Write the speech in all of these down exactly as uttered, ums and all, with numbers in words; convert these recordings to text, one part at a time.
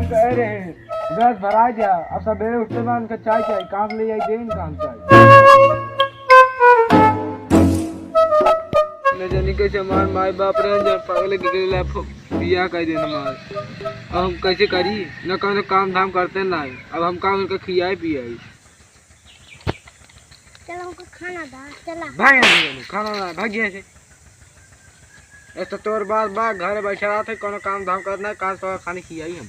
अरे, गैस भराइ द्या। अब सबेरे उठते बा, उनका चाय चाही, कहाँ से ले आई, दे इनका हम चाय। न जानी कैसे हमार माई बाप रहे, जब पागल के गले ला फो-, बियाह कर देना हमार। अब हम कैसे करी, न कौनो काम धाम करते ना है। अब हम का उनका खियाई पियाई। चल, हमको खाना दा, चला। भाग यहाँ से, खाना ना, भाग यहाँ से। एक तो तोर बात बा, घर बैठा रहत है, कोनो काम धाम करत ना, काल तो खाने खियाई हम।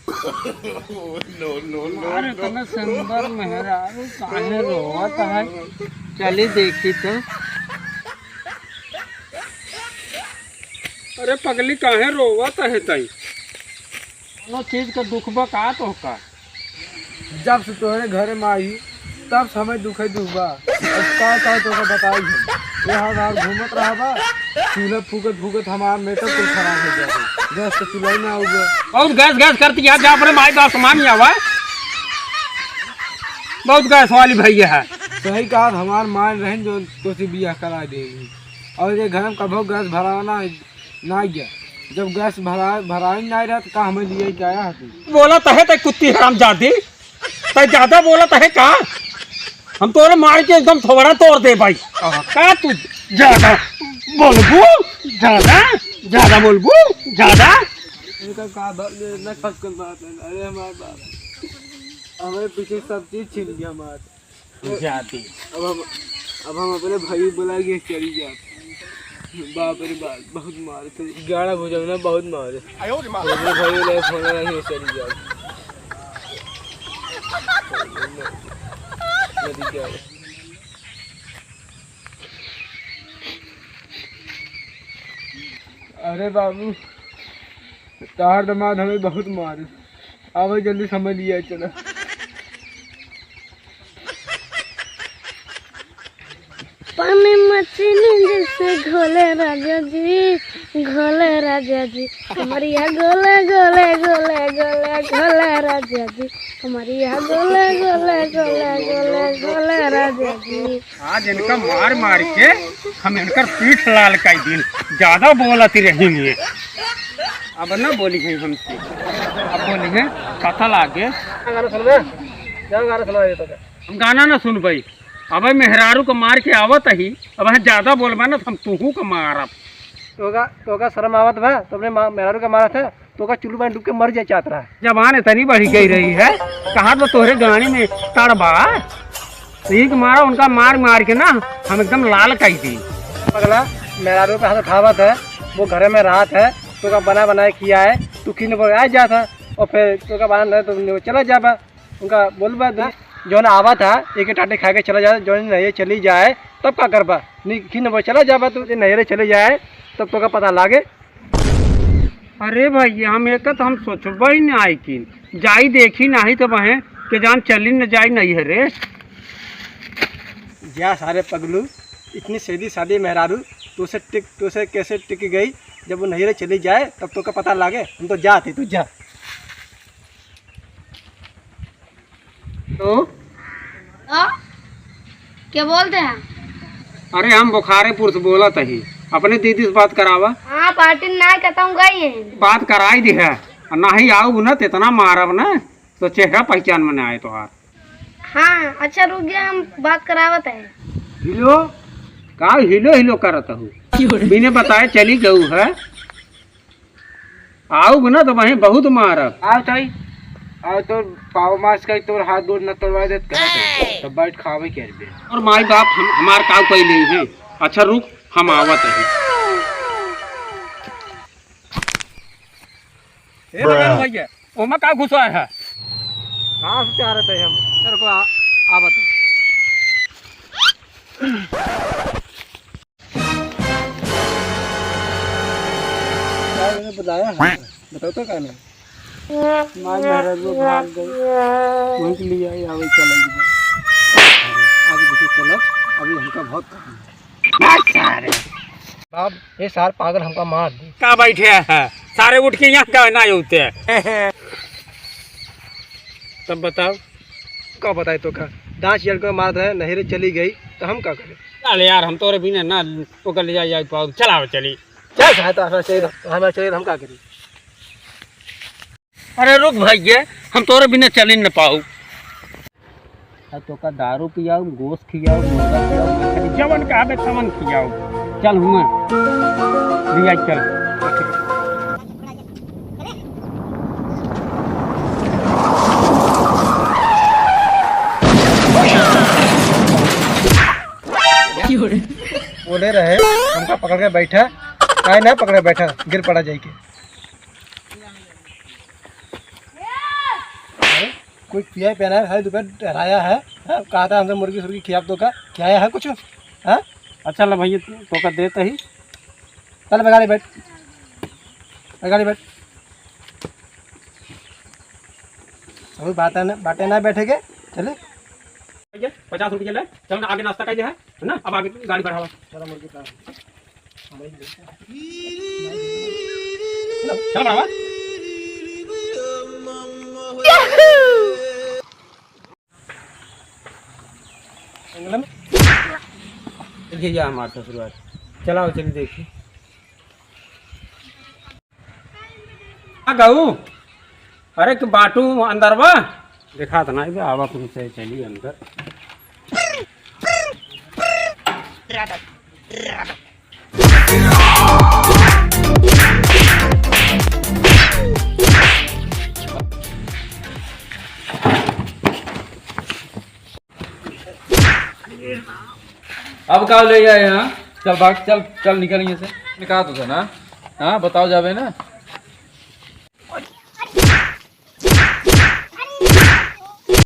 No, no, no, अरे, no। इतना सुंदर मेहरारू काहे रोवत है? चली देखी तो। अरे पगली, काहे रोवत है तई? कोनो चीज का दुख बा का तोहका? जब से तोहरे घरे में आई, तब से हमें दुखे दुख बा। अब का, का तोहका बताई हम? यहाँ बाहर घूमत रहा बा, चूल्हा फूकत फूकत हमार makeup कुल खराब हो गया है। गैस तो चूल्हा ही ना आउबा। बहुत गैस गैस करती है, जा अपने माई बाप से मांग आवा। बहुत गैस वाली भैया है। सही कहा, हमार माई रहन जो तोसे बियाह करा देगी। और ये घर में कभो गैस भरावा ना ना गया। जब गैस भरा, भराई ना रहा, तो का हमें लिए क्या आया है तू? बोलत है तै कुत्ती हरामजादी, तै ज्यादा बोलत है का? हम तोरे मार के एकदम थोबड़ा तोड़ दे भाई। का तू ज्यादा बोलबू, ज्यादा, ज्यादा बोलबू, ज्यादा। इनका का बात, इतना खसकन बात है। अरे हमारे बाप, हमारे पीछे सब चीज छीन गया हमारे। जाती। अब हम, अब हम अपने भाई बुला के चली जात। बाप रे बाप, बहुत मारे थे। ग्यारह बजे ना बहुत मारे। आयो रे माँ। अपने भाई बुला के फोन लगा के चली जात। नदी क्या है? अरे बाबू, तार दमाद हमें बहुत मारे। आवे जल्दी समय लिया चला। पानी में चीनी जैसे घोले राजा जी, घोले राजा जी, कमरिया गोले, गोले, गोले, गोले, घोले राजा जी, कमरिया गोले, गोले, गोले, गोले, घोले राजा जी। आज इनका मार मार के हम इनकर पीठ लाल कर दिन। ज्यादा बोलत रही ये, अब ना बोली है हमसे, अब बोली है पता लागे। गाना सुनबे? जाओ गाना सुना देता। हम गाना ना सुनबे। अबे मेहरारू को मार के आवत ही, अब ज्यादा बोलबा ना तो हम तुहू को मारब। तोका, तोका शर्म आवत बा? तो अपने माँ, मेहरारू के मारत है, तोका चुल्लू में डूब के मर जाए चाहत रहा। जबान इतनी बढ़ी गई रही है, कहा तो तोहरे गाने में तड़ बा। तो एक मारा उनका मार मार के ना हम एकदम लाल कर दी। पगला, मेहरारू का हाथ उठावत है, वो घरे में रहत है, तोका बना बनाए खिया है, तू किन बोल आ जात है, और फिर तोका बना नहीं तो चला जाबा। उनका बोलबा तो जौन आवत है, एक टाटे खा के चला जाए, जौन नहीं चली जाए, तब का करबा? नहीं, खिन बोल चला जाबा, तू नैहरे चली जाए, तब तोका पता लागे। अरे भैया, हम एक तो हम सोचबा ही नहीं आई कि जाई देखी नहीं तो बहे के जान चली न जाई नैहरे। जा सारे पगलू, इतनी सीधी सादी मेहरारू तोसे टिक, तोसे कैसे टिक गई? जब वो नैहरे चली जाए, तब तोका पता लागे। हम तो जाते, तू जा। तो? तो? क्या बोलते हैं? अरे, हम बुखारेपुर से बोलत ही, अपने दीदी से बात करावा। हाँ, पार्टी ना कहता हूँ, गई है। बात कराई दी है, और ना ही आऊब ना, तो इतना मारब ना, तो चेहरा पहचान में ना आए तोहार। हाँ, अच्छा रुक गया, हम बात करावत है। हिलो? का हिलो हिलो करत हूँ? बिने बताए चली गऊ है। आउब ना तो वहीं बहुत मारब। आओ ताई, आओ तोर पाव मास का तोर हाथ गोड़ न तोड़वा देत कहत है। तब बैठ खावे के अरबे। और माई बाप हम, हमार काव कई नहीं है। अच्छा रुक, हम आवत है। ए बगल भैया, ओमा का घुसा है? घास चारत है हम। तेरे को आ-, आवत है। का मैंने बताया है? बताओ तो का नहीं? माई महाराज वो भाग गई। वहीं के लिए आई, आवे चला गया। आगे पीछे चलब, अभी हमका बहुत काम है। सारे। बाप, ये सार पागल हमका मार दे। का बैठे है? सारे उठ के यहाँ का ना होते हैं। तब बताओ। का बताए तो का? दास जल को मार दे, नहरे चली गई, तो हम का करें? चल यार, हम तोरे बिना ना ओकर ले जाए, जाए पाओ। चलाओ, चली। चल, चाहे तो हमें चाहिए, हमें चाहिए, हम का करी? अरे रुक भइया, हम तोरे बिना चल ही न पाऊ। अब तोका दारू पियाऊ, गोश्त खियाऊ, मुर्गा खियाऊ, मछली जवन कहबे तवन खियाऊ। चल हुआ, लिया चल। बोले रहे, हमका पकड़ के बैठा, काहे ना पकड़े बैठा, गिर पड़ा जाइके। कोई पिया पिया ना है, खाली दोपहर टहराया है, हाँ, कहा था हमसे मुर्गी सुर्गी खिया तो का, खियाया है कुछ? हाँ? अच्छा ला भइया, तोका देत ही। चल, गाड़ी बैठ, गाड़ी बैठ। अभी बात है ना, बाटे ना बैठे के, चले। भइया, पचास रुपया ले, चल ना, आगे नाश्ता कर दे है, है ना? अब आगे गाड़ी बढ़ावा। चलो, मुर्गी का। चल बढ़ावा। ये, ये हमार ससुराल। चलाओ, चली देखी। आ गऊ? अरे, कि बाटू अंदर बा? देखात नाही बा, आवा तुमसे चली अंदर। अब का ले जाए यहाँ? चल भाग, चल, चल निकल यहाँ से। निकाल दो ना। हाँ, बताओ जाबे ना।